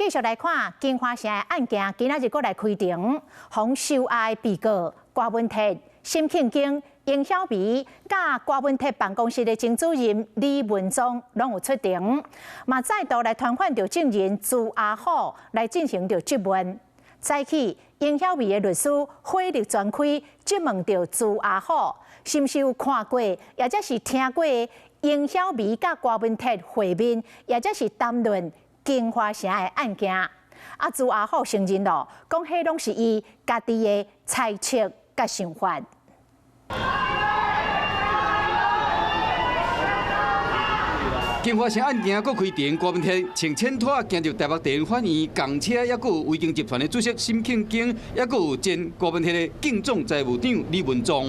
繼續來看京華城的案件，今仔日閣來開庭，予收押的被告郭文鐵、沈慶京、應曉薇、佮郭文鐵辦公室的前主任李文宗攏有出庭，嘛再度來傳喚著證人朱阿虎來進行著質問。早起，應曉薇的律師火力全開，質問著朱阿虎，是毋是有看過，抑者是聽過應曉薇佮郭文鐵會面，抑者是談論京華城的案件。啊，朱阿虎承認咯，講彼攏是伊家己的猜測佮想法。京華城案件閣開庭，郭文鐵穿淺拖行入台北地法院，仝車抑閣有維京集團的主席沈慶京，抑閣有前郭文鐵的競總財務長李文宗。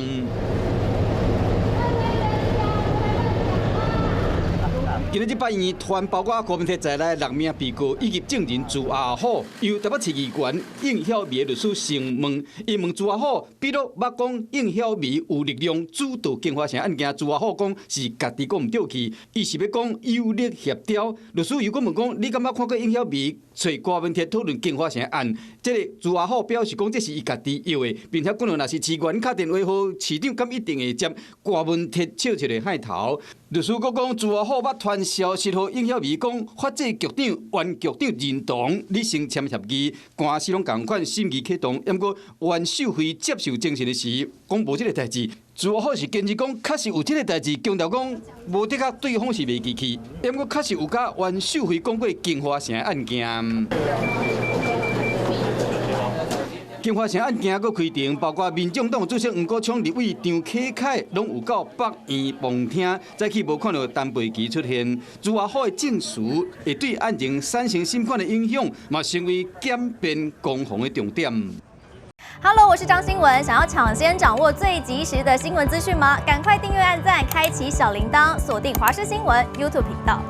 今仔日法院傳包括郭文鐵在內六名被告以及證人朱阿虎，由台北市議員應曉薇的律師訊問。伊問朱阿虎，筆錄捌講應曉薇有力量主導京華城案件，朱阿虎講是家己講毋對去，伊是欲講有力協調。律師又閣問講，你敢捌看過應曉薇揣郭文鐵討論京華城案？這个朱阿虎表示講，這是伊家己臆的，並且講若是市議員敲電話予市長，敢一定會接郭文鐵笑笑的害頭。律師閣講，朱阿虎捌傳消息予應曉薇講，法制局長、袁局長認同你先簽協議，官司攏仝款審議啟動。毋過袁秀慧接受偵訊的時，講無這个代誌。朱阿虎是堅持講，確實有這个代誌，強調講無的確對方是袂記去。毋過確實有佮袁秀慧講過京華城案件。京華城案件閣開庭，包括民眾黨主席黃國昌、立委張啟楷，攏有到北院旁聽。早起無看著陳佩琪出現，朱阿虎的證詞會對案情產生深遠的影響，嘛成為檢辯攻防的重點。 Hello，我是張新聞，想要搶先掌握最及時的新聞資訊嗎？趕快訂閱、按讚、開啟小鈴鐺，鎖定華視新聞 YouTube 頻道。